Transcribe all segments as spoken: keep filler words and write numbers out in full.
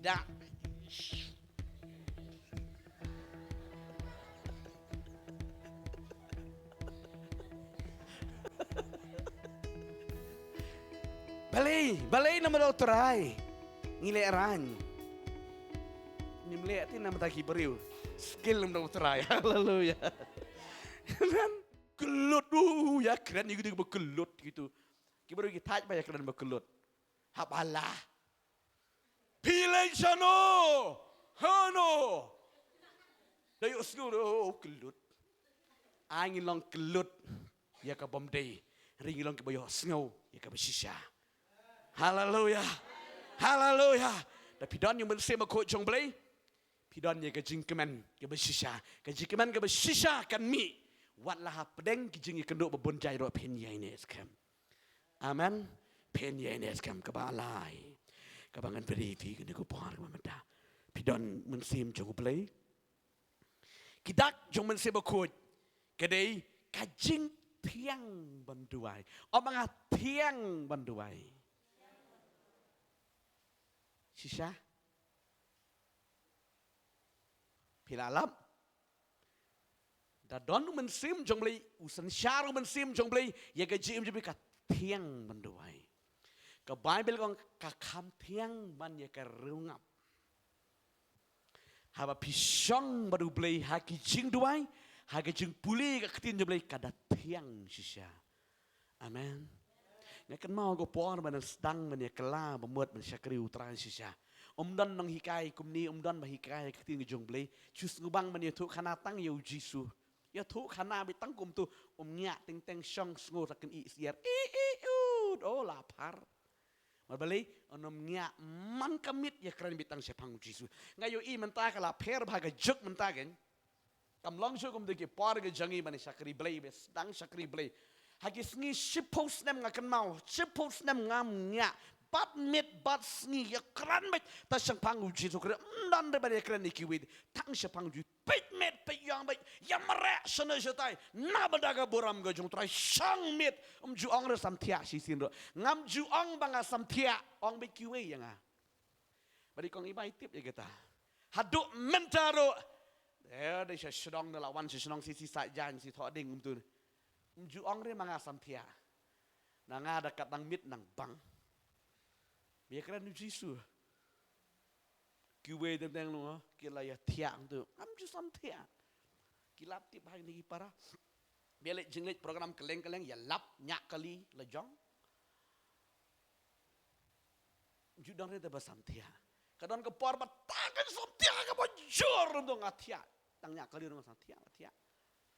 Da. Balei, balei namar u Trai. Ngi leh rang. Ngim leh te namar ki briew. Skill namar u Trai. Haleluya. Amen. Kyllut, uh, ïa kren ïa kito ba kyllut kito. Ki briew ki thait ba ïa kren ba kyllut. Hap Allah. Phi leit shano? Hano? Da ïohsngew, oh, kyllut. Ai ngin long kyllut ïa ka bym dei. Hynrei ngin long kiba ïohsngew ïa kaba shisha. Haleluya. Haleluya. Da phi don ïa u Mynsiem Bakhuid jong U Blei, phi don ïa ka jingkmen kaba shisha. Ka jingkmen kaba shisha kan mih wat la hapdeng ki jingïakynduh ba bun jait ruh, phin ïaineh skhem. Amen. Phin ïaineh skhem. Kaba lai, kaba ngan pynri ïa phi kane ka por kaba mynta. Phi don Mynsiem jong U Blei. Ki dak jong Mynsiem Bakhuid ka dei ka jingthiang ban duwai. Ong ma nga, thiang ban duwai. Shisha. Phi la lap. Da don u Mynsiem jong U Blei, u synshar u Mynsiem jong U Blei ïa ka jingim jong phi, ka thiang ban duwai. Ka Baibl ka ong ka kham thiang ban ïa ka riewngap. Haba phi shong bad U Blei ha ki jingduwai, ha ki jingpule ka ktien jong U Blei, ka da thiang shisha. Amen. Nga kynmaw ka por ba nang sdang ban ïa kylla ba mut ban shakri U Trai shisha. Ym don nonghikai kumne, ym don ba hikai ka ktien jong U Blei. Shu sngewbang ban ïathuh khana tang ïa U Jisu. Ïathuh khana beit tang kumto, ym ngiah, teng teng shong sngew ta kan i siar. I i u, oh, la phar. Mar balei, ym ngiah man ka miet ïakren beit tang shaphang U Jisu. Nga ïohi mynta ka la pher bha ka juk mynta kein. Kam long shuh kum dei ki por ki jong ngi ban shakri Blei, ba sdang shakri Blei. Ha ki sngi shiphew snem nga kynmaw, shiphew snem ngam ngiah. Bad miet bad sngi ïakren beit ta shaphang U Jisu Khrist. Ym don re ban ïakren ïa kiwei, tang shaphang U Jisu. Peit miet, peit ïong, peit ïa mareh shane shatai. Na bynta ka burom ka jong U Trai, shong miet. Ym ju ong re samthiah shisien ruh. Ngam ju ong ba nga samthiah, ong beit kiwei ïa nga. Bad i kong i bai tip ïa kata. Haduh mynta ruh. Eh, dei sha shnong, da la wan sha shnong, shi shi Saitjaiñ, shi Thohdieng kumtu. Ym ju ong re ma nga samthiah. Na nga da kat nang miet nang bang. Ba ïakren U Jisu. Kiwei teng teng long, ki la ïathiah kumtu. Ngam ju samthiah. Ki lap tip ha kine ki para. Ba ïaleit jingleit program kylleng kylleng, ïalap ñiah kali la jong. Ju don re te ba samthiah. Ka don ka por ba tang ka samthiah kaba jur, ym don, nga thiah. Tang ñiah kali ruh nga samthiah, nga thiah.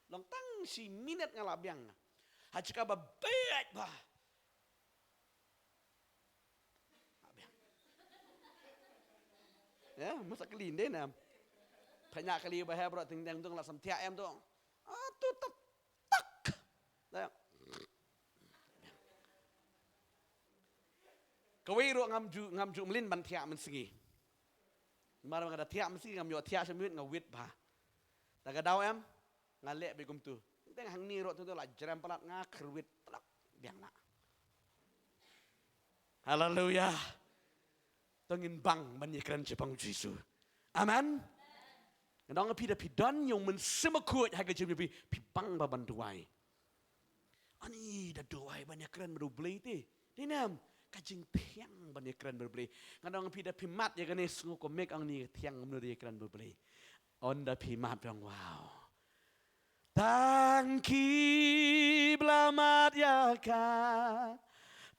Long tang shi minit nga la biang. Ha jaka ba beit bha. Nga biang. Ya, masa kali ndei nam. Pha ñiah kali ba heh bro, teng teng, ym don, la samthiah em, ym don. Ah, tu tap tak. Dah. Kawei ruh ngam ju, ngam ju mlien ban thiah mynsngi. Mar nga da thiah mynsngi, ngam ïoh thiah sha miet, nga wit bha. Da ka daw em, nga leh beit kumtu. Teng hangne ruh tu, tu la jrem palat, nga kyrwit, tlak, biang na. Haleluya. To ngin bang ban ïakren shaphang U Jisu. Amen. Nga ong ïa phi, da phi don ïa u Mynsiem Bakhuid ha ka jingim jong phi, phi bang ba ban duwai. Ani da duwai ban ïakren bad U Blei te. Dei nam, ka jingthiang ban ïakren bad U Blei. Nga ong ïa phi, da phi mad ïa kane, sngew kumne, ong ni thiang, kumno da ïakren bad U Blei. Ynda phi mad, ong wow. Tang ki ba la mad ïa ka,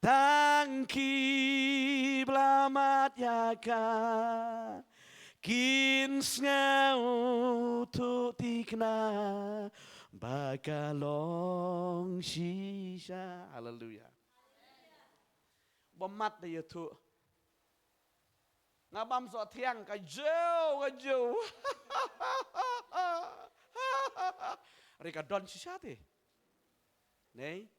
tang ki ba la mad ïa ka, kin sngewthuh thikna ba ka long shisha. Haleluya. Ba mad da ïathuh. Nga bam soh thiang, ka jew, ka jew. Re ka don shisha te. Nei.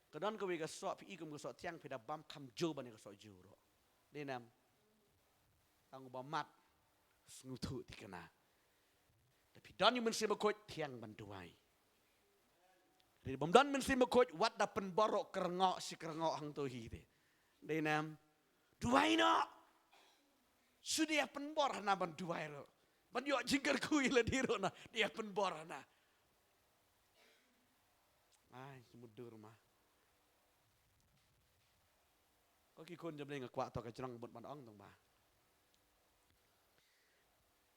Ka don kawei ka soh, phi i kum ka soh thiang, phi da bam kham jew ban ïa ka soh jew ruh. Dei nam. Tang ba mad, sngewthuh thikna. Da phi don ïa u Mynsiem Bakhuid, thiang ban duwai. Hynrei bym don Mynsiem Bakhuid, wat da pynbor ruh, kyrngoh shi kyrngoh hangto hi te. Dei nam. Duwai noh. Shu dei pynbor hana ban duwai ruh. Ban ïoh jingkyrkhu ïa lade ruh na. Dei pynbor hana. Ai, shu mutdur ma. Ko ki khun jong Blei nga kwah to ka jrong bun ban ong tang ba.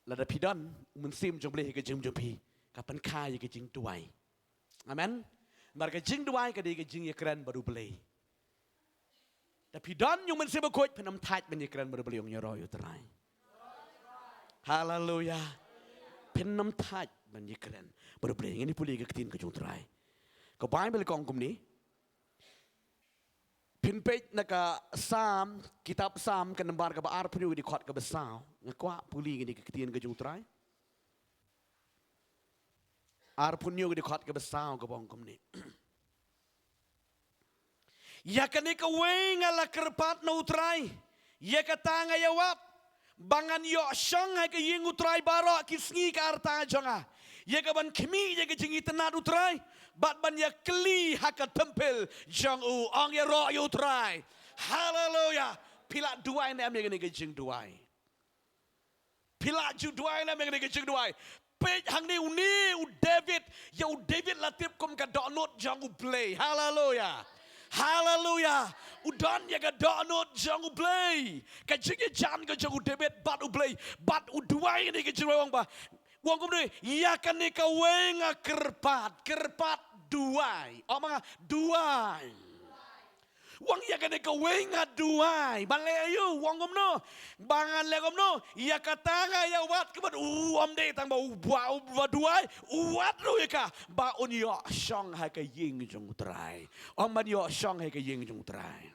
Lada phi don u Mynsiem jong Blei ha ka jingim jong phi, ka pynkha ïa ka jingduwai. Amen. Namar ka jingduwai ka dei ka jingïakren bad U Blei. Da phi don ïa u Mynsiem Bakhuid phin ym thait ban ïakren bad U Blei, ong ïaroh ïa U Trai. Haleluya. Phin ym thait ban ïakren bad U Blei. Ngin ïa pule ka ktien ka jong U Trai. Ka Baibl ka ong kumne. Phin peit na ka Salm, kitab Salm ka nambar kaba arphew hynñiew ka dkhot kaba saw. Nga kwah pule kane ka ktien ka jong U Trai. Arphew hynñiew ka dkhot kaba saw kaba ong kumne. Ïa kane kawei nga la kyrpad na U Trai. Ïa kata nga ïa wad. Ba ngan ïoh shong ha ka ïing U Trai baroh ki sngi ka rta jong nga. Ïa kaban khmih ïa ka jingitynnad U Trai. Bad ban ïa kylli ha ka templ jong u, ong ïaroh ïa U Trai. Haleluya. Phi lah duwai ne em ïa kane ka jingduwai? Phi lah ju duwai ne em ïa kane ka jingduwai? Peit hangne une u David, ïa u David la tip kum ka dohnud jong U Blei. Haleluya. Haleluya. U don ïa ka dohnud jong U Blei. Ka jingïajan ka jong u David bad U Blei. Bad u duwai ne ka jingduwai, u ong ba, u ong kumne, ïa kane kawei nga kyrpad, kyrpad, duwai. Ong ma nga, duwai. U ong ïa kane kawei nga duwai. Ban leh aïu? U ong kumno? Ba ngan leh kumno? Ïa kata nga ïa wad, ka mut u ym dei tang ba u ba, u ba duwai, u wad ruh ïa ka ba un ïoh shong ha ka ïing jong U Trai. Ong ban ïoh shong ha ka ïing jong U Trai.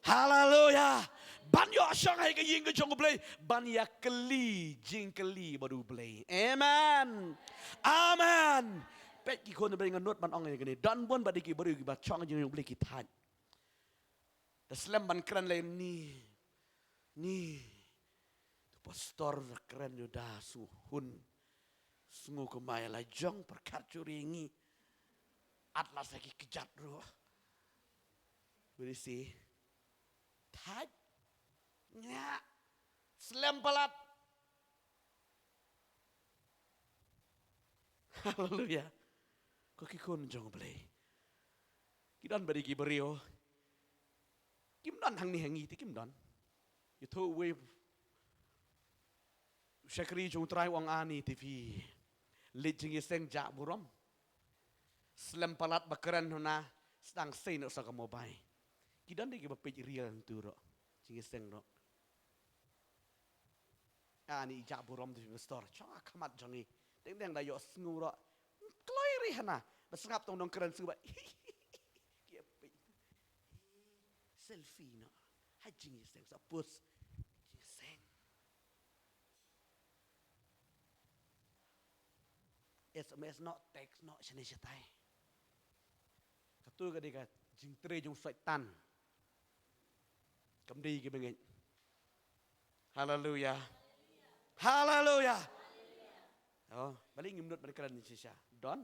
Haleluya. Ban ïoh shong ha ka ïing ka jong U Blei, ban ïa kylli jingkylli bad U Blei. Amen. Amen. Peit ki khun Blei, nga nud ban ong ïa kane. Don bun ba dei ki briew kiba shong ha ka ïing jong U Blei ki thait. Da slem ban kren lei ni. Ni. Tu pastor da kren ïa u da sngew hun. Sngew kumba ïa la jong pyrkhat juri ngi. At la sa ki kjat ruh. Beri si. Thait. Nya. Slem palat. Haleluya. Ko ki khun jong U Blei. Ki don ba dei ki briew. Kim don hangne ha ngi te kim don. Ïathuh uwei u shakri jong U Trai, u ong ani te phi leit jingïaseng jah burom. Slem palat ba kren hana sdang sei noh sa ka mobile. Ki don dei kiba peit reel hangtu ruh. Jingïaseng ruh. Ani i jah burom te phi pastor. Shong ha khmat jong ngi. Deng deng da ïoh sngew ruh. Kloi ri hana. Ba sngap tang nongkren sngew ba. Ki ïa peit. Selfie noh. Ha jingïaseng sa post. Jingïaseng. S M S noh, text noh, shane shatai. Katu ka dei ka jingtrei jong Soitan. Kam dei kiba ngeit. Haleluya. Haleluya. Oh, balei ngim nud ban kren shisha? Don.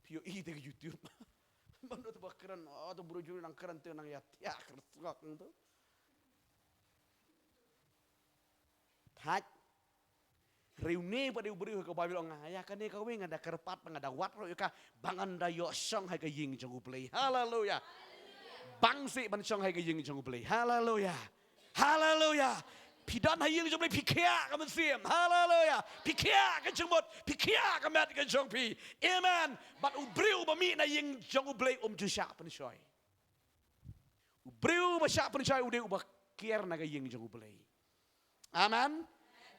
Phi ïohi te ka YouTube. Ban nud ba kren, oh, tu briew jong nang kren te nang ïa tiak, kren sngok nang tu. Thait. Riew ne ba dei u briew ha ka Baibl ong nga, ïa kane kawei nga da kyrpad, ba nga da wad ruh ïa ka, ba ngan da ïoh shong ha ka ïing jong U Blei. Haleluya. Bang sih ban shong ha ka ïing jong U Blei. Haleluya. Haleluya. Phi don ha ïing jong U Blei, phi khiah ka mynsiem. Haleluya. Phi khiah ka jingmut, phi khiah ka met ka jong phi. Amen. Bad u briew ba mih na ïing jong U Blei um ju shah pynshoi. U briew ba shah pynshoi u dei uba kiar na ka ïing jong U Blei. Amen.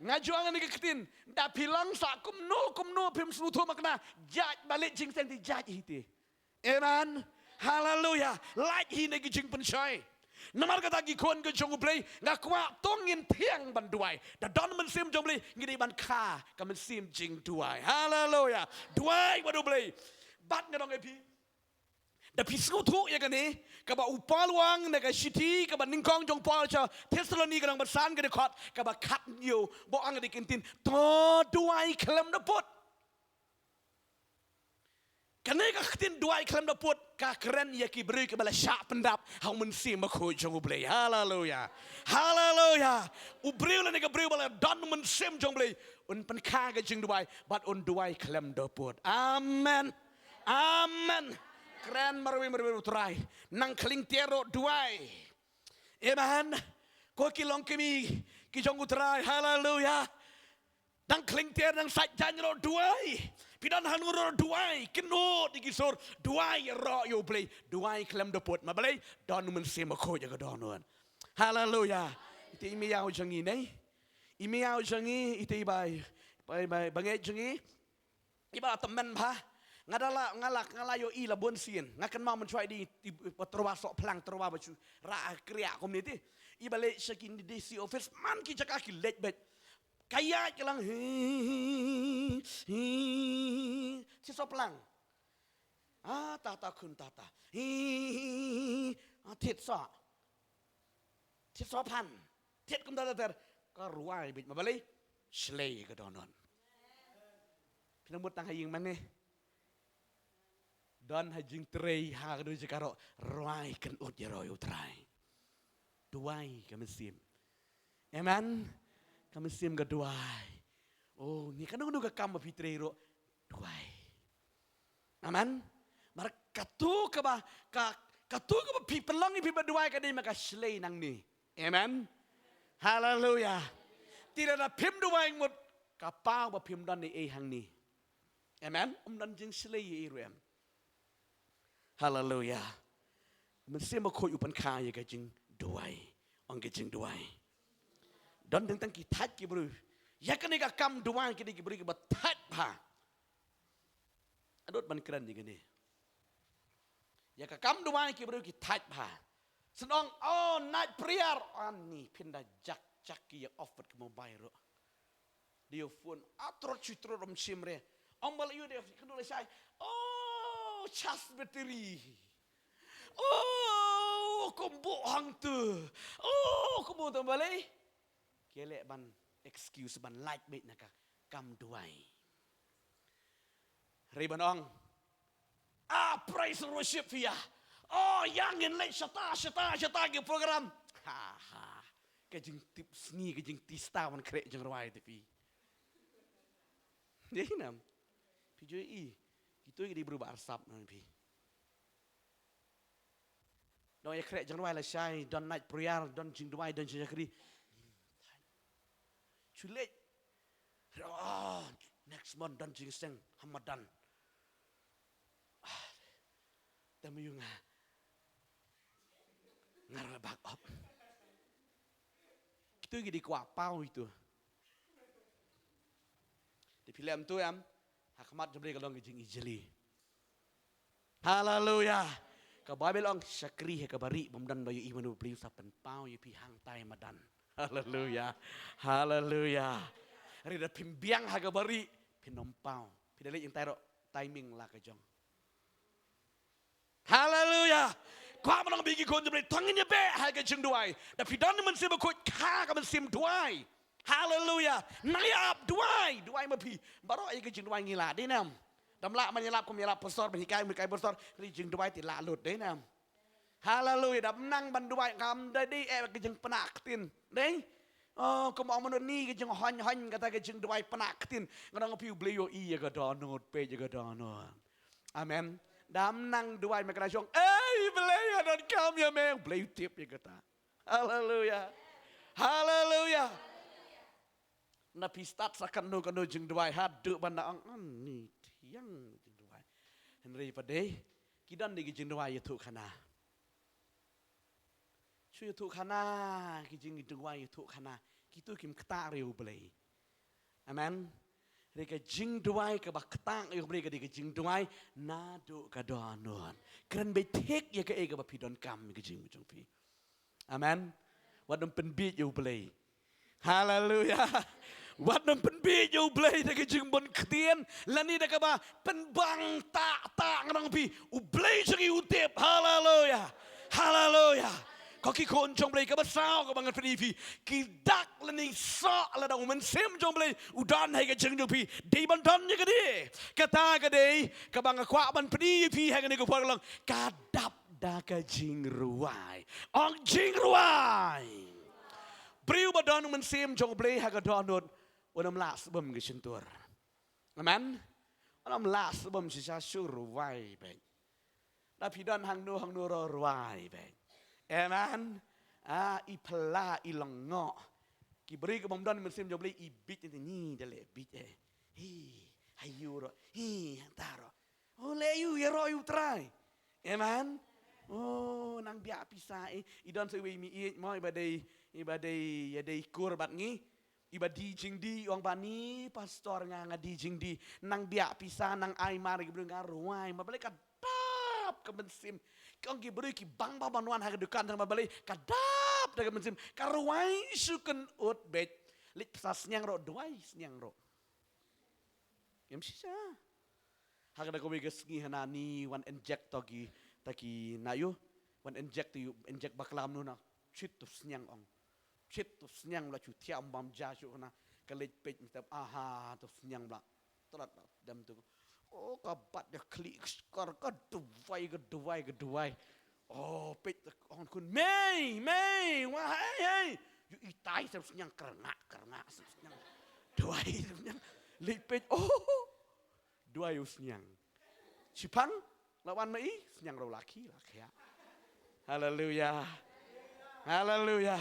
Nga ju ong ïa kane ka ktien, da phi long sa kumno kumno phim sngewthuh makna, jait ba leit jingïaseng te jait hi te. Amen. Haleluya. Lait hi na ki jingpynshoi. Namar kata ki khun ka jong U Blei, nga kwah to ngin thiang ban duwai. Da don mynsiem jong U Blei, ngi dei ban kha ka mynsiem jingduwai. Haleluya. Duwai bad U Blei. Bad nga ong ïa phi, da phi sngewthuh ïa kane, kaba u Paul u ong na ka shithi kaba nyngkong jong u Paul sha Thessaloni ka lynnong ba san ka dkhot kaba khathynñiew, ba ong ïa kane ka ktien, to duwai khlem da pud. Kane ka ktien duwai khlem da pud ka kren ïa ki briew kiba la shah pyndap ha u Mynsiem Bakhuid jong U Blei. Haleluya. Haleluya. U briew lane ka briew ba la don u Mynsiem jong U Blei, un pynkha ka jingduwai bad un duwai khlem da pud. Amen. Amen. Kren marwei marwei U Trai. Nang khlieng tiar ruh duwai. Amen. Ko ki longkmie ki jong U Trai. Haleluya. Nang khlieng tiar, nang sait jaiñ ruh duwai. Phi don hangno ruh duwai. Kynnoh ïa ki sur, duwai ïaroh ïa U Blei. Duwai khlem da pud. Ma balei? Don u Mynsiem Bakhuid ïa ka dohnud. Haleluya. Ite i mei ïa u jong ngi ne? I mei ïa u jong ngi, ite i bai. Bai, bai, ba ngeit jong ngi. Iba la tymmen bha. Nga da la, nga la, nga la ïohi la bun sien. Nga kynmaw mynshuwa i dei i, i, i, tyrwa sohphlang, tyrwa ba shu rah kriah kumne te. Iba leit sha ki D C office, man ki jaka ki leit beit. Ka ïaid ka lang, hi, hi, hi. Shi sohphlang. Ah, ta, ta, khun, ta, ta. Hi, hi, hi, hi. Ah, thied soh. Thied sohphan. Thied kumta ter ter. Ka rwai beit, ma balei? Shlei ka dohnud. Phi nang mut tang ha ïing mane. Don ha jingtrei ha kano jaka ruh, rwai kynud ïaroh ïa U Trai. Duwai ka mynsiem. Amen. Ka mynsiem ka duwai. Oh, ngi kano kano ka kam ba phi trei ruh, duwai. Amen. Mar katu kaba, ka, katu kaba phi pynlong ïa phi ba duwai ka dei ma ka shlei nangne. Amen. Haleluya. Te lada phim duwai mut, ka paw ba phim don ei ei hangne. Amen. Ym don jingshlei ei ei ruh em. Haleluya. Mynsiem Bakhuid u pynkha ïa ka jingduwai. Ong ka jingduwai. Don teng teng ki thait ki briew. Ïa kane ka kam duwai ki dei ki briew kiba thait bha. Adut ban kren ïa kane. Ïa ka kam duwai ki briew ki thait bha. Sngewthuh, oh, night prayer. Ani phin da jak jak ki ïa off pat ka mobile ruh. Dei ïa phone, ah, trot shu trot ym shim re. Ym ba la ïoh de kynduh lashai. Oh, charge battery. Oh, kumba hangtu. Oh, kumba tu balei. Ki leh ban excuse ban lait beit na ka kam duwai. Hynrei ban ong, ah, praise and worship phi ïa. Oh, ïa ngin leit shata, shata, shata ki program. Ha, ha. Ka jingtip sngi, ka jingtista wan khreh jingrwai te phi. Dei nam. Phi ju i. Kito ki dei briew ba arsap na phi. Don ïa khreh jingrwai lashai, don night prayer, don jingduwai, don jingshakri. Shu leit. Oh, next month don jingseng ha madan. Ah, te ma ïoh nga. Nga ruh bak op. Kito ki dei kwah paw ito. Te phi lem tu em. Ha khmat jong Blei ka long ka jingijli. Haleluya. Ka Baibl ong shakri ha kaba rieh bym don ba ïohi mano, Blei u sa pynpaw ïa phi hangtai madan. Haleluya. Haleluya. Hynrei da phim biang ha kaba rieh phin ym paw. Phi da leit hangtai ruh timing la ka jong. Haleluya. Kwah ban ong bad ki khun jong Blei, to ngin ïa beh ha ka jingduwai. Da phi don mynsiem bakhuid, kha ka mynsiem duwai. Haleluya. Nang ïa ap duwai, duwai ma phi. Baroh ïa ka jingduwai ngi lah, dei nam. Dam lah ban ïalap kum ïalap pastor, ban hikai kum hikai pastor, ka jingduwai te lah lut, dei nam. Haleluya. Dam nang ban duwai kam da dei eh ka jingpynah ktien. Dei. Oh, kum ong mano ni ka jinghon hon kata ka jingduwai pynah ktien. Nga ong phi U Blei u ïohi ïa ka dohnud, peit ïa ka dohnud. Amen. Dam nang duwai me ka shong. Ei Blei, nga donkam ïa me. U Blei u tip ïa kata. Haleluya. Haleluya. Na phi start sa kano kano jingduwai haduh ban da ong, "Ani thiang jingduwai." Hynrei pat dei, ki don dei ki jingduwai ïathuh khana. Shu ïathuh khana, ki jingduwai ïathuh khana. Kito kim ktah ïa U Blei. Amen. Hynrei ka jingduwai kaba ktah ïa U Blei ka dei ka jingduwai naduh ka dohnud. Kren beit thik ïa kaei kaba phi donkam ïa ka jingim jong phi. Amen. Wat nym pynbiej ïa U Blei. Haleluya. Wat nym pynbiej ïa U Blei da ka jingbun ktien lane da kaba pynbang tah tah, nga ong phi U Blei jong ngi u tip. Haleluya. Haleluya. Ko ki khun jong Blei, kaba saw kaba ngan pyni phi, ki dak lane soh lada u Mynsiem jong U Blei u don ha ka jingim jong phi. Dei ban don ïa kane. Kata ka dei kaba nga kwah ban pyni ïa phi ha kane ka por ka long, ka dap da ka jingrwai. Ong jingrwai. Briew ba don u Mynsiem jong U Blei ha ka dohnud, un ym lah sbym ka shyntur. Amen. Un ym lah sbym shisha, shu rwai beit. Da phi don hangno hangno ruh rwai beit. Amen. Ah, i phylla i lyngngoh. Ki briew ki bym don Mynsiem jong U Blei i bit ni, ni da leh bit eh. Hi, ha ïu ruh. Hi, hangta ruh. Oh, leh ïu, ïaroh ïa U Trai. Amen. Oh, nang biang pisa eh. I don sa iwei i mei mo, i ba dei, i ba dei, ïa dei kur bad ngi. I ba die jingdie, i ong bani, pastor, nga nga die jingdie. Nang biang pisa, nang ai mar ki briew, nga rwai. Namar balei? Ka dap ka mynsiem. Ki ong ki briew ki bang bha ban wan ha ka dukan, namar balei? Ka dap da ka mynsiem. Ka rwai shu kynud beit. Leit pisa sniang ruh, duwai sniang ruh. Em shisha. Ha kata kawei ka sngi hangne wan inject to ki, ta ki na ïu. Wan inject to ïu, inject bakla mano na. Chit to sniang ong. Chit to sniang la chu thiam bam ja chu na. Ka leit peit mynta, aha, to sniang bla. Trat bla. Dem tu. Oh, ka bat da khlieh skor, ka duwai, ka duwai, ka duwai. Oh, peit ong khun, mei, mei, wa hei, hei. Ïu itai sa sniang, kyrngah, kyrngah sa sniang. Duwai sa sniang. Leit peit, oh. Duwai u sniang. Shipang, la wan ma i, sniang ruh la khih, la khiah. Haleluya. Haleluya.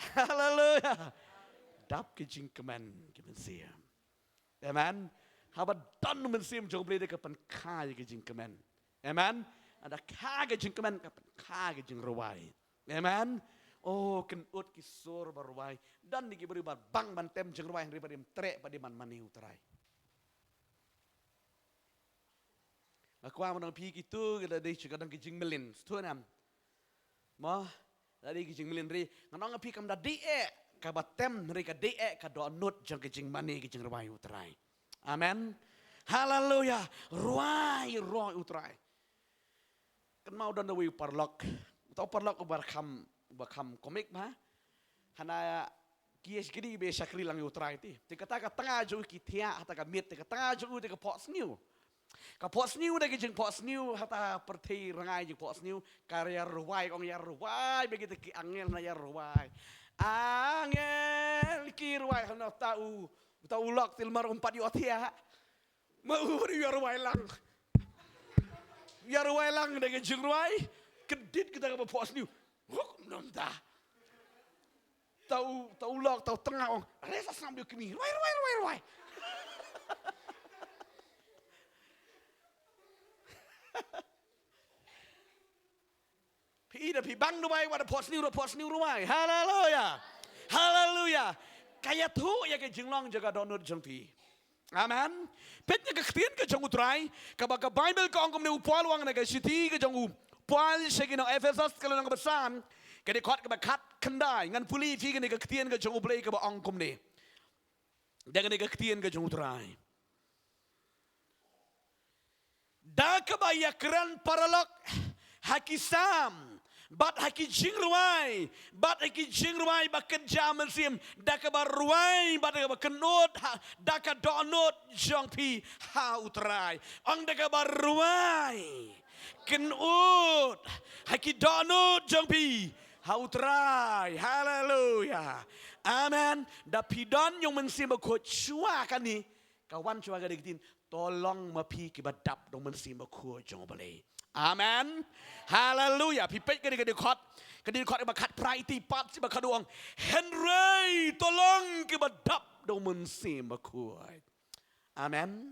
Haleluya. Dap ka jingkmen ka mynsiem. Amen. Haba don Mynsiem jong U Blei da ka pynkha ïa ka jingkmen. Amen. Haba kha ka jingkmen, ka pynkha ka jingrwai. Amen. Oh, kynud ki sur ba rwai. Don ki briew ba bang ban tem jingrwai hynrei ba ym treh, ba ym mane U Trai. Nga kwah ban ong phi kito ki la dei shu ka dang ki jingmlien. Sngewthuh ne em? Mo, la dei ki jingmlien hynrei ngan ong phi kam da dei eh kaba tem hynrei ka dei eh ka dohnud jong ka jingmane ka jingrwai U Trai. Amen. Haleluya. Rwai, rwai U Trai. Kynmaw don da uwei u paralok. Uta u paralok uba kham, uba kham komik bha. Hana ki ïa shakri, ba ïa shakri lang ïa U Trai te. Te kata ka tnga jong u ki thiah ha ta ka miet, te ka tnga jong u te ka phohsniew. Ka phohsniew da ki jingphohsniew ha ta pyrthei rngai jingphohsniew, ka ïa rwai, ong ïa rwai, ba kita ki angel na ïa rwai. Angel ki rwai, hana uta u, uta u lok te namar um pat ïohthiah. Ma u ïa rwai lang. Ïa rwai lang da ka jingrwai. Kyndit kita kaba phohsniew. Huk, ym da. Uta u, uta u lok, uta u tnga ong, re sa snam da u kmie. Rwai, rwai, rwai, rwai. Phi i da phi bang rwai, wat da phohsniew, da phohsniew rwai. Haleluya. Haleluya. Ka ïathuh ïa ka jinglong jong ka dohnud jong phi. Amen. Peit na ka ktien ka jong U Trai, kaba ka Baibl ka ong kumne, u Paul u ong na ka shithi ka jong u Paul sha ki nong Ephesos ka lynnong kaba san, ka dkhot kaba khatkhyndai, ngan pule ïa phi kane ka ktien ka jong U Blei kaba ong kumne. Da kane ka ktien ka jong U Trai. Da kaba ïa kren paralok ha ki salm, bad ha ki jingrwai, bad ha ki jingrwai ba kynja mynsiem, da kaba rwai, bad da kaba kynud, ha, da ka dohnud jong phi ha U Trai. Ong da kaba rwai, kynud, ha ki dohnud jong phi ha U Trai. Haleluya. Amen. Da phi don ïa U Mynsiem Bakhuid shuwa kane, ka wan shuwa ka dei ka ktien, to long ma phi kiba dap da U Mynsiem Bakhuid jong U Blei. Amen. Haleluya. Phi peit ka dei ka dkhot, ka dei ka dkhot ba khatphra, iti pat shi ba khatduh ong, hynrei to long kiba dap da U Mynsiem Bakhuid. Amen.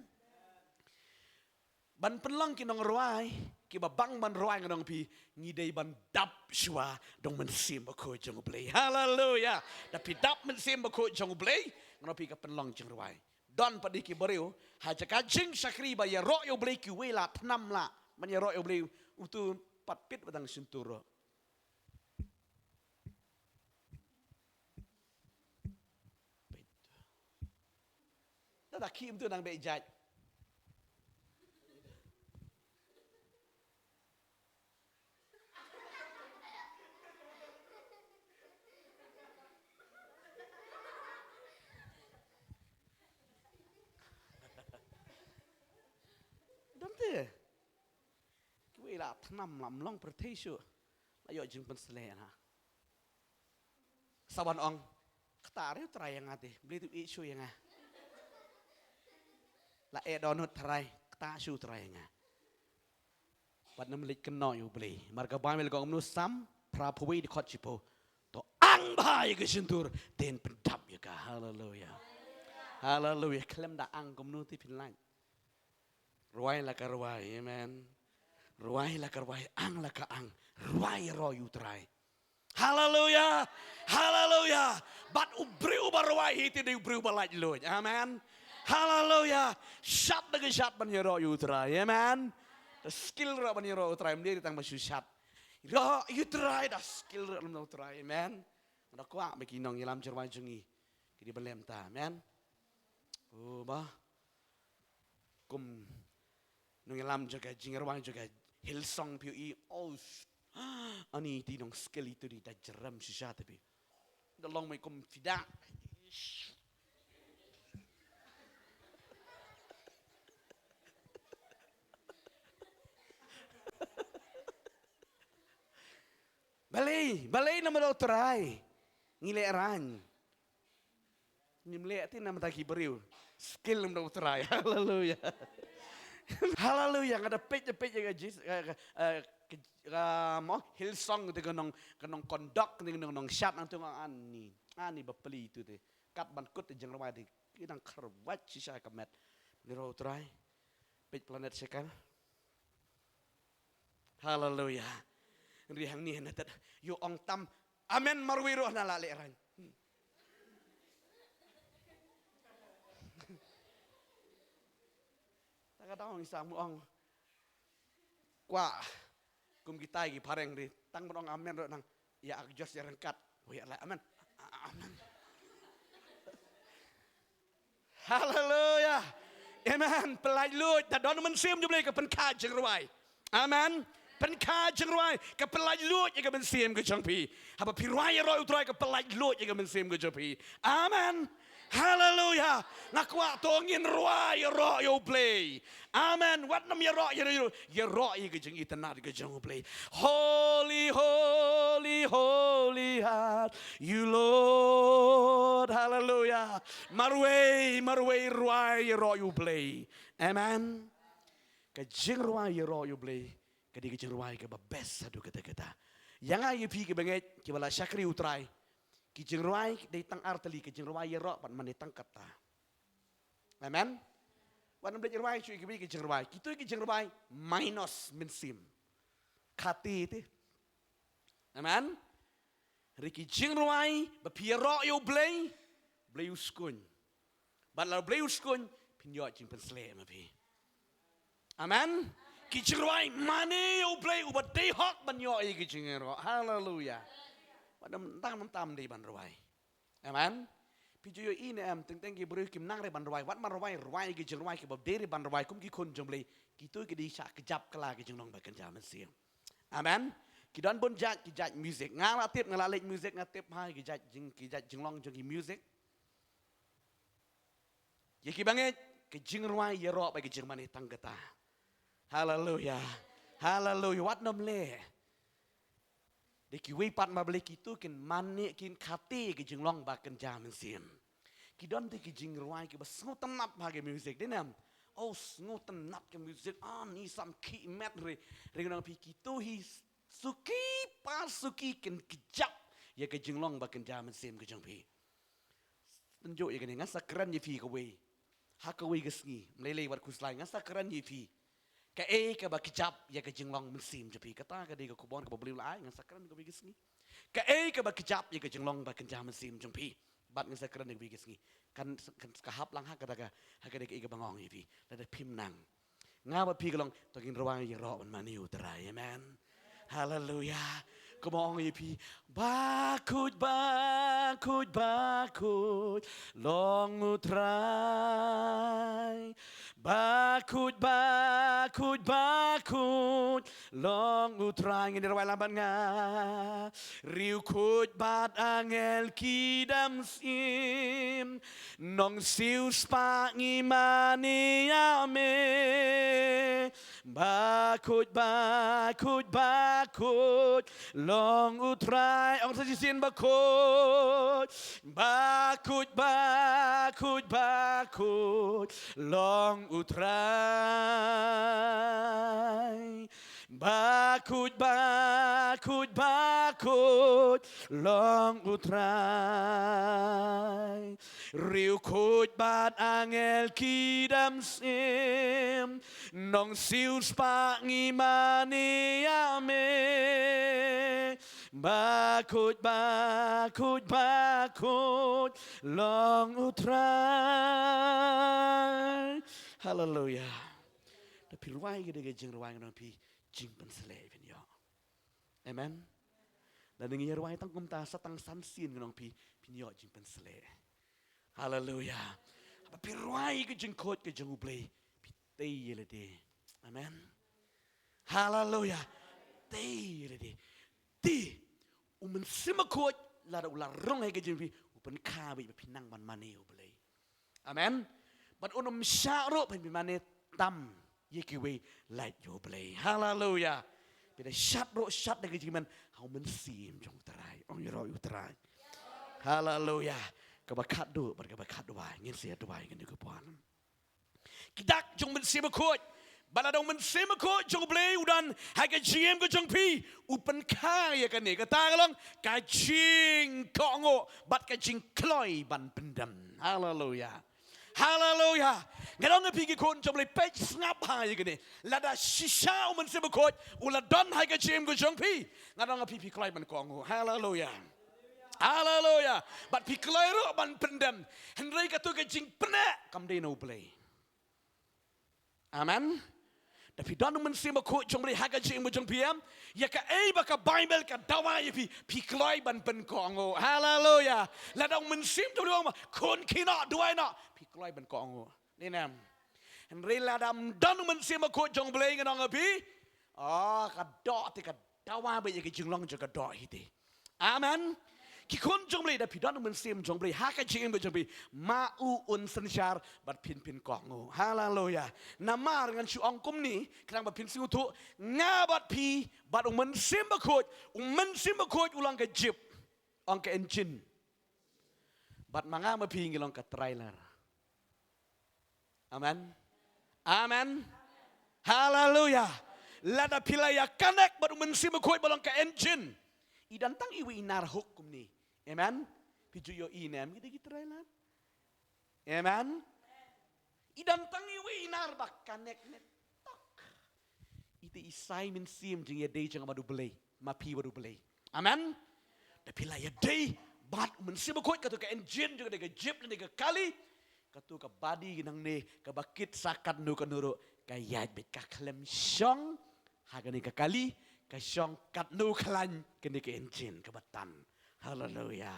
Ban pynlong ki nongrwai kiba bang ban rwai, ngan ong phi, ngi dei ban dap shuwa da U Mynsiem Bakhuid jong U Blei. Haleluya. Da phi dap Mynsiem Bakhuid jong U Blei, ngan ong phi ka pynlong jingrwai. Don pat de ki briew ha jaka jingshakri ba ïaroh ïa U Blei, kiwei la thnam lah ban ïaroh ïa U Blei, utu pat pit ba dang shyntur ruh. Lada khim tu nang beh jait. tnam la mlong pyrthei shuh. La ïoh jingpynsleh na. Sa wan ong, kata re u Trai ïa nga te, Blei te u ïeit shuh ïa nga. La eh dohnud tharai, kata shuh u Trai ïa nga. Wat nym leit kynnoh ïa u Blei. Mar ka Baibl ka ong kumno, Salm phra phew wei dkhot shiphew. To ang bha ïa ka shyntur, te yn pyndap ïa ka. Haleluya. Haleluya. Khlem da ang kumno te phin lait. Rwai la ka rwai, amen. Rwai la ka rwai, ang la ka ang. Rwai ïaroh ïa u Trai. Haleluya. Haleluya. Bad u briew uba rwai hi te dei u briew uba laitluid. Amen. Haleluya. Shad da ka shad ban ïaroh ïa u Trai. Amen. Da skill ruh ban ïaroh u Trai, ym dei tang ban shu shad. Ïaroh ïa u Trai da skill ruh lem na u Trai. Amen. Nga da kwah ba ki nongïalam jingrwai jong ngi ki dei ban leh kumta. Amen. Oh, bah. Kum nongïalam jong ka jingrwai jong ka Hillsong phi ïohi. Oh, sh-, ani te nong skill ito dei da jrem shisha te phi. Da long mai kum fida. Balei, balei namar u Trai. Ngi lehraiñ. Ngim leh te namar ki briew. Skill namar u Trai. Haleluya. Haleluya. Nga da peit, da peit ïa ka jis, ka, ka, eh, ka, ka, mo, Hillsong te ka nong, ka nong conduct, te ka nong, nong shad nangta nga ani. Ani bapli tu te. Kat ban kut te jingrwai te. Ki dang kharwat shisha ka met. Ni ro u Trai. Peit planet shakal. Haleluya. Ri hangne na tet. Ïoh ong tam. Amen marwei ruh na la lehraiñ. Hmm. Ta ka dang ong sa mu ong. Kwah. Kum kita ki phareng ri. Tang ban ong amen ruh nang. Ïa ak jos ïa ryngkat. Oh, ïa la amen. A-, amen. Haleluya. Amen. Pyllait luid, da don mynsiem jong u Blei ka pynkha jingrwai. Amen. Pynkha jingrwai, ka pyllait luid ïa ka mynsiem ka jong phi. Haba phi rwai ïaroh u Trai ka pyllait luid ïa ka mynsiem ka jong phi. Amen. Haleluya. Nga kwah to ngin rwai ïaroh ïa u Blei. Amen. Wat nym ïaroh, ïaroh, ïaroh, ïaroh ïa ka jingitynnad ka jong u Blei. Holy, holy, holy are you, Lord. Haleluya. Marwei, marwei rwai ïaroh ïa u Blei. Amen. Ka jingrwai ïaroh ïa u Blei ka dei ka jingrwai kaba best haduh katta katta. Ïa nga ïa phi kiba ngeit, kiba la shakri u Trai, ki jingrwai dei tang ar tylli, ka jingrwai ïaroh bad mane tang kata. Amen. Wat nym leit rwai shuh ïa kiwei ki jingrwai. Kito ki jingrwai minus mynsiem. Khati te. Amen. Ri ki jingrwai ba phi ïaroh ïa u Blei, Blei u skun. Bad lada Blei u skun, phin ïoh jingpynsleh ma phi. Amen. Ki jingrwai mane ïa u Blei uba dei hok ban ïoh ïa ki jingïaroh. Haleluya. Wat nym tang, nym tam dei ban rwai. Amen. Phi ju ïohi ne em, teng teng ki briew kim nang re ban rwai, wat man rwai, rwai ki jingrwai kiba dei re ban rwai kum ki khun jong u Blei. Kito ki dei sha kjap kylla ki jinglong ba kynja mynsiem. Amen. Ki don bun jait, ki jait music. Nga la tip, nga la leit music, nga tip ha ki jait jing, ki jait jinglong jong ki music. Ïa kiba ngeit, ka jingrwai ïaroh bad ka jingmane tang kata. Haleluya. Haleluya. Wat nym leh. Dei kiwei pat ma Blei kito kin mane kin khati ka jinglong ba kynja mynsiem. Ki don te ki jingrwai kiba sngewtynnat ha ka music, dei ne em? Oh, sngewtynnat ka music. Ah, ni sam ki met re. Re nang phi kito hi suki pa suki kin kjap ïa ka jinglong ba kynja mynsiem ka jong phi. Tynjuh ïa kane, ngan sa kren ïa phi kawei. Ha kawei ka sngi, ym lei lei wat khuslai, ngan sa kren ïa phi. Kaei kaba kjap ïa ka jinglong mynsiem jong phi? Kata ka dei ka khubor kaba U Blei u la ai, ngan sa kren kawei ka sngi. Kaei kaba kjap ïa ka jinglong ba kynja mynsiem jong phi? Bad ngan sa kren ïa kawei ka sngi. Kan, kan ka hap lang ha kata ka, ha kata kaei kaba nga ong ïa phi. Lada phim nang. Nga bad phi ka long, to ngin rwai ïaroh ban mane ïa u Trai. Amen. Haleluya. Kumba ong ïa phi. Bakhuid, bakhuid, bakhuid long u Trai. Bakhuid, bakhuid, bakhuid Long U Trai, ngin ïa rwai lang bad nga. Riewkhuid bad angel ki dang sim, nongsiewspah spah ngi mane ïa me. Bakhuid, bakhuid, bakhuid long U Trai. Ong sa shisien: bakhuid, bakhuid, bakhuid, bakhuid long U Trai. Bakhuid, bakhuid, bakhuid long U Trai. Riewkhuid bad angel ki dang sim, nongsiewspah spah ngi mane ïa me. Bakhuid, bakhuid, bakhuid long U Trai. Haleluia. Da phi rwai ka dei ka jingrwai, ngan ong phi jingpynsleh phin ïoh. Amen. Lada ngi rwai tang kumta sa tang san sien, ngan ong phi phin ïoh jingpynsleh. Haleluia. Haba phi rwai ka jingkhuid ka jong U Blei, phi tei ïa lade. Amen. Haleluia. Tei ïa lade. Te U Mynsiem Bakhuid lada u la rung ha ka jingim phi, u pynkha beit ba phin nang ban mane ïa U Blei. Amen. Bad un ym shah ruh ban pynmane tam ïa kiwei, lait ïa U Blei. Haleluia. Phi da shad ruh, shad da ka jingmane ha U Mynsiem jong U Trai. Ong ïaroh ïa U Trai. Haleluia. Kaba khatduh bad kaba khatduwai, ngin sa ïa duwai kane ka por. Ki dak jong U Mynsiem Bakhuid. Ba lada U Mynsiem Bakhuid jong U Blei u don ha ka jingim ka jong phi, u pynkha ïa kane, kata ka long ka jingkohnguh bad ka jingkloi ban pyndem. Haleluia. Haleluia. Ngan ong ïa phi ki khun jong U Blei, peit sngap ha ïa kane. Lada shisha U Mynsiem Bakhuid u la don ha ka jingim ka jong phi, ngan ong ïa phi, phi kloi ban kohnguh. Haleluia. Haleluia. Bad phi kloi ruh ban pyndem. Hynrei kato ka jingpynneh kam dei na U Blei. Amen. Da phi don U Mynsiem Bakhuid jong U Blei ha ka jingim ka jong phi, em, ïa kaei ba ka Baibl ka dawa ïa phi, phi kloi ban pynkohnguh. Haleluia. Lada U Mynsiem jong U Blei u ong ba khun, khie noh, duwai noh, phi kloi ban kohnguh. Dei ne em? Hynrei lada ym don U Mynsiem Bakhuid jong U Blei, ngan ong ïa phi, oh, ka doh te ka dawa beit ïa ka jinglong jong ka doh hi te. Amen. Ki khun jong U Blei, da phi don U Mynsiem jong U Blei ha ka jingim ka jong phi, ma u un synshar bad phin, phin kohnguh. Haleluia. Namar ngan shu ong kumne, khnang ba phin sngewthuh, nga bad phi bad U Mynsiem Bakhuid, U Mynsiem Bakhuid u long ka jeep, ong ka engine. Bad ma nga ma phi ngi long ka trailer. Amen. Amen. Haleluia. Lada phi la ïa connect bad U Mynsiem Bakhuid ba long ka engine, i don tang iwei i nar hook kumne. Amen. Phi ju ïohi ne em, ki dei ki trailer. Amen. I don tang iwei i nar ba connect ne tok. Ite i sai mynsiem jingïadei jong nga bad U Blei, ma phi bad U Blei. Amen. Da phi la ïadei bad U Mynsiem Bakhuid, kato ka engine jong kane ka jeep lane ka kali, kato ka body nangne kaba kit sa katno katno ruh ka ïaid beit, ka khlem shong ha kane ka kali, ka shong katno khlaiñ kane ka engine kaba tan. Haleluia.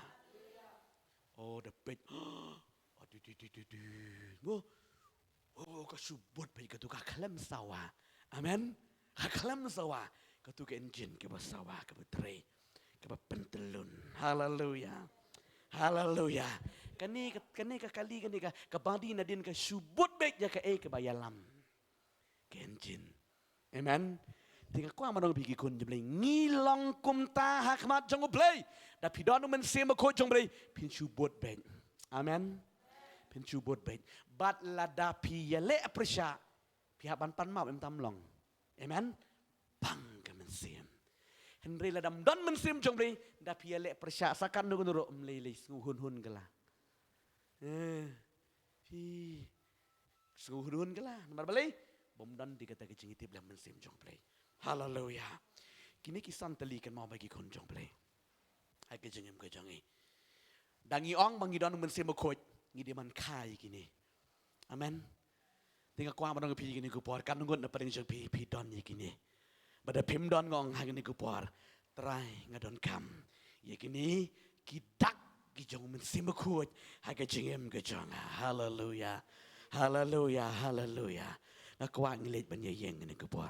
Oh, da peit. Oh, di, di, di, di, di. Mo. Oh, ka shu bud beit kato, ka khlem sawa. Amen. Ka khlem sawa. Kato ka engine kaba sawa, kaba trei, kaba pyntyllun. Haleluia. Haleluia. Kane ka, kane ka kali, kane ka, ka body nadien ka shu bud beit ïa kaei kaba ïalam. Ka engine. Amen. Te nga kwah ban ong ïa phi ki khun jong U Blei, ngi long kumta ha khmat jong U Blei. Da phi don U Mynsiem Bakhuid jong U Blei, phin shu bud beit. Amen. Phin shu bud beit. Bad lada phi ïaleh pyrshah, phi hap ban pan map, em, tam long. Amen. Pang ka mynsiem. Hynrei lada ym don Mynsiem jong U Blei, da phi ïaleh pyrshah sa katno katno ruh, ym lei lei, sngew hun hun ka la. Eh, phi Sngew hun hun ka la, namar balei? Bym don de kata ka jingïatiplem Mynsiem jong U Blei. Haleluia. Kine ki san tylli kynmaw bha ki khun jong U Blei. Ha ka jingim ka jong ngi. Da ngi ong ba ngi don Mynsiem Bakhuid, ngi dei ban kha ïa kine. Amen. Te nga kwah ban ong ïa phi kine ki por, katno ngut na pdeng jong phi, phi don ïa kine. Ba da phim don, nga ong ha kine ki por, Trai, nga donkam ïa kine ki dak ki jong U Mynsiem Bakhuid ha ka jingim ka jong nga. Haleluia. Haleluia. Haleluia. Nga kwah ngi leit ban ïaïeng kine ki por.